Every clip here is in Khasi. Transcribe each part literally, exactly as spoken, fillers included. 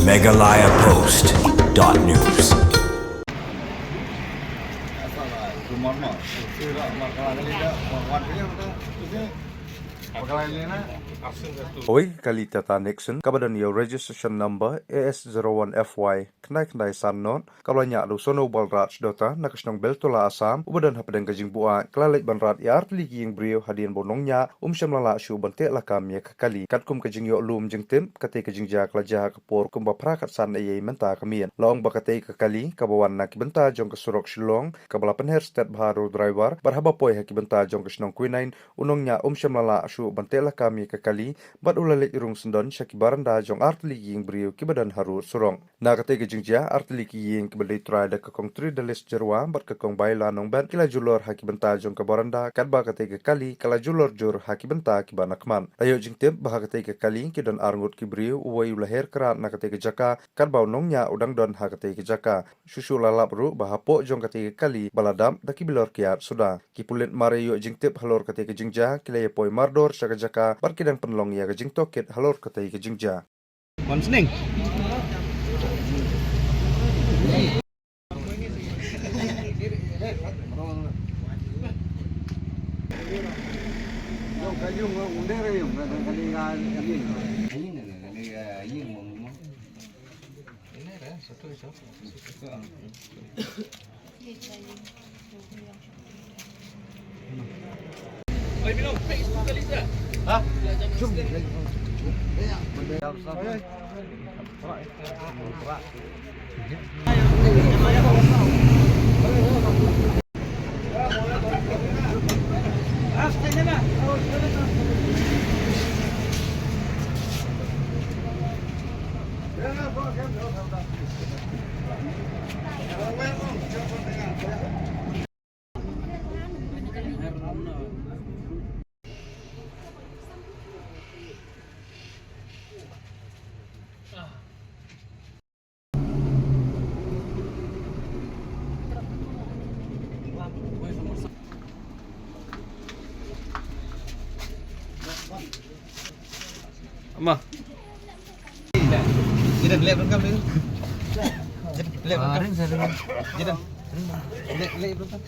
Meghalaya Post dot news. Hawei ka kali Tata Nexon kaba don ïa u registration number A S zero one F Y khyndai khyndai san nod, kaba la ñiah da u Sono Balraj Dutta na ka shnong Beltola, Assam, uba don hapdeng ka jingbuaid, ka la leit ban rat ïa artylli ki ïing briew hadien ba u nongñiah um shym la lah shuh ban teh lakam ïa ka kali. Katkum ka jingïoh lum jingtip, katei ka jingjia ka la jia ha ka por kumba phra khatsan eiei mynta ka miet. La ong ba katei ka kali kaba wan na ki bynta jong ka surok Shillong, kaba la pynher stet bha da u driver, bad haba poi ha ki bynta jong ka shnong Quinine, u nongñiah um shym la lah shuh ban teh lakam ïa ka kali, bad u la leit rung syndon sha ki baranda jong artylli ki ïing briew kiba don harud surok. Na katei ka jingjia, artylli ki ïing kiba dei trai da ka Kong Tridalis Jyrwa bad ka Kong Baila Nongbet ki la julor ha ki bynta jong ka baranda, katba katei ka kali ka la julor jur ha ki bynta kiba na khmat. La ïoh jingtip ba ha katei ka kali ki don arngut ki briew, uwei u la her krad na katei ka jaka, katba u nongñiah u dang don ha katei ka jaka. Shuh shuh la lap ruh ba hapoh jong katei ka kali ba la dap da ki bilor kiad suda. Ki pulit mar ïoh jingtip halor katei ka jingjia, ki la ïa poi mardor sha ka jaka, bad ki dang pynlong ïa ka jingtohkit halor katei ka jingjia. Wan sning. Ama. Jidan, leh belakang dulu. Jidan, leh belakang. Jidan. Leh, leh belakang.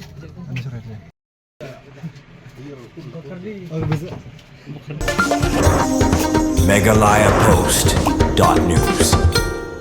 Meghalaya Post dot news.